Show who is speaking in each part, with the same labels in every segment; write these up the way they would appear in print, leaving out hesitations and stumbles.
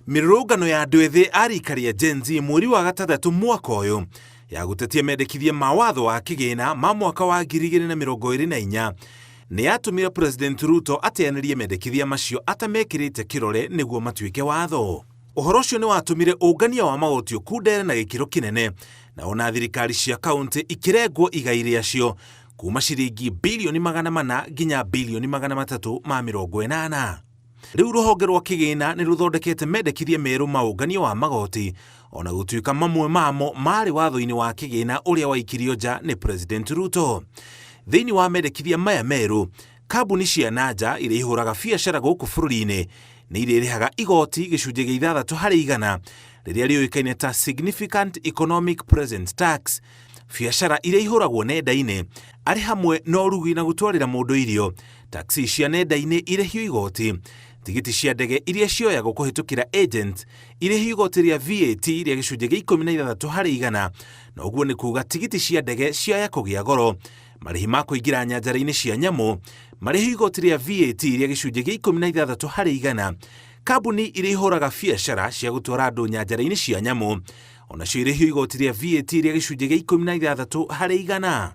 Speaker 1: Mĩrũrũngano ya andũ ethĩ a rika rĩa Gen Z mweri wa gatandatũ mwaka ũyũ ya gũtetia mendekithia ma watho wa kĩgĩna ma mwaka wa 2024 nĩ yatũmire President Ruto ateanĩrie mendekithia macio atamekĩrĩte kĩrore nĩguo matuĩke watho. Ũhoro ũcio nĩ watũmire ũngania wa magoti ũkundere na gĩkĩro kĩnene na ona thirikari cia kaunti ikĩrengwo igai rĩacio kuma ciringi bilioni 400 nginya bilioni 380. Rĩu rũhonge rwa kĩgĩna nĩ rũthondekete mendekithia merũ ma ũngania wa magoti ona gũtuĩka mamwe mamo marĩ watho-inĩ wa kĩgĩna ũrĩa waikirio nja nĩ President Ruto. Thĩinĩ wa mendekithia maya merũ, kambuni cia nanja iria ihũraga biacara gũkũ bũrũri-inĩ nĩ irĩrĩhaga igoti gĩcunjĩ gĩa 6% rĩrĩa rĩũĩkaine ta Significant Economic Presence Tax. Biacara iria ihũragwo nenda-inĩ arĩ hamwe na ũrugi na gũtwarĩra mũndũ irio, taxi cia nenda-inĩ irĩhio igoti, tigiti cia ndege iria cioyagwo kũhĩtũkĩra agent irĩhio igoti rĩa VAT rĩa gĩcunjĩ gĩa 16%, na ũguo nĩ kuga tigiti cia ndege ciaya kũgĩa goro, marĩhi ma kũingĩra nyanjara-inĩ cia nyamũ marĩhio igoti rĩa VAT rĩa gĩcunjĩ gĩa 16%, kambuni iria ihũraga biacara cia gũtwara andũ nyanjara-inĩ cia nyamũ onacio irĩhio igoti rĩa VAT rĩa gĩcunjĩ gĩa 16%.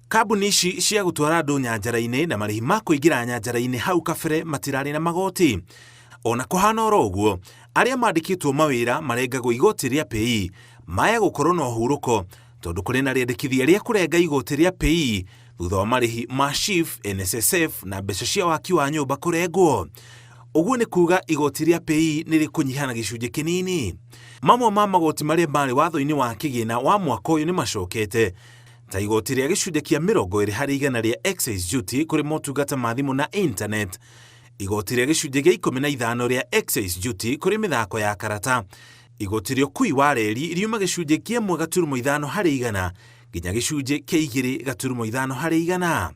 Speaker 1: Kambuni ici cia gũtwara andũ nyanjara-inĩ na marĩhi ma kũingĩra nyanjara-inĩ hau kabere matirarĩ na magoti. Ona kũhana oro ũguo, arĩa mandĩkĩtwo mawĩra marengagwo igoti rĩa PAYE maya gũkorwo na ũhurũko tondũ kũrĩ na rĩendekithia rĩa kũrenga igoti rĩa PAYE thutha wa marĩhi ma SHIF, NSSF na mbeca cia waki wa nyũmba kũrengwo. Ũguo nĩ kuga igoti rĩa PAYE nĩ rĩkũnyiha na gĩcunjĩ kĩnini. Mamwe ma magoti marĩa marĩ watho-inĩ wa kĩgĩna wa mwaka ũyũ nĩ macokete ta igoti rĩa gĩcunjĩ kĩa 20% rĩa excise duty kũrĩ motungata ma thimũ na internet, igoti rĩa gĩcunjĩ gĩa 15 rĩa excise duty kũrĩ mĩthako ya karata, igoti rĩa ũkui wa reri riuma gĩcunjĩ kĩa 1.5% nginya gĩcunjĩ kĩa 2.5%.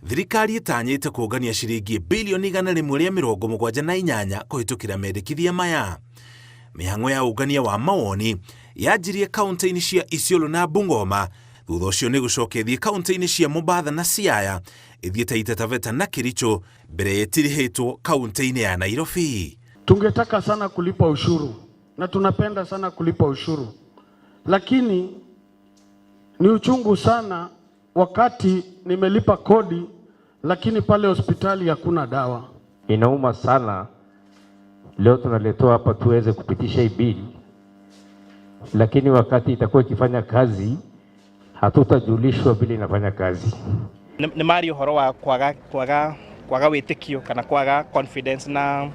Speaker 1: Thirikari ĩtanyĩte kũngania ciringi bilioni 178 kũhĩtũkĩra mendekithia maya. Mĩhang'o ya ũngania wa mawoni yanjirie kaunti-inĩ cia Isiolo na Bungoma, thutha ũcio nĩ gũcoka ĩthiĩ kaunti-inĩ cia Mombatha na Siaya, ĩthiĩ Taita Taveta na Kericho mbere ĩtirihĩtwo kaunti-inĩ ya Nairobi.
Speaker 2: Tungetaka sana kulipa ushuru na tunapenda sana kulipa ushuru, lakini ni uchungu sana wakati nimelipa kodi, lakini pale hospitali hakuna dawa.
Speaker 3: Inauma sana. Leo tunaletewa hapa tuweze kupitisha hii bili, lakini wakati itakuwa ikifanya kazi hatutajulishwa vile inafanya kazi.
Speaker 4: Nĩ maria ũhoro wa kwaga wĩtĩkio kana kwaga confidence na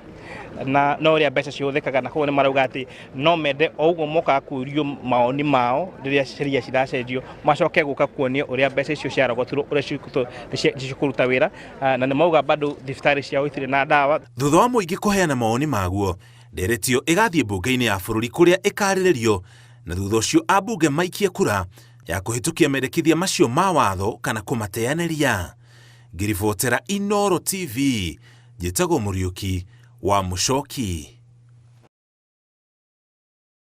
Speaker 4: ũrĩa mbeca cihũthĩkaga, na koguo nĩ marauga atĩ no mende o ũguo mokaga kũrio maoni mao rĩrĩa sheria ciracenjio, macoke gũka kuonio ũrĩa mbeca icio ciarogotirwo ũrĩa cikũruta wĩra, na nĩ mauga bado thibitarĩ ciao itirĩ na ndawa.
Speaker 1: Thutha wa mũingĩ kũheana mawoni maguo, nderetio ĩgathiĩ mbunge-inĩ ya bũrũri kũrĩa ĩkarĩrĩrio, na thutha ũcio ambunge maikie kura ya kũhĩtũkia mendekithia macio ma watho kana kũmateanĩria. Ngĩribotera Inooro TV, njĩtagwo Mũriũki wa Mũcoki.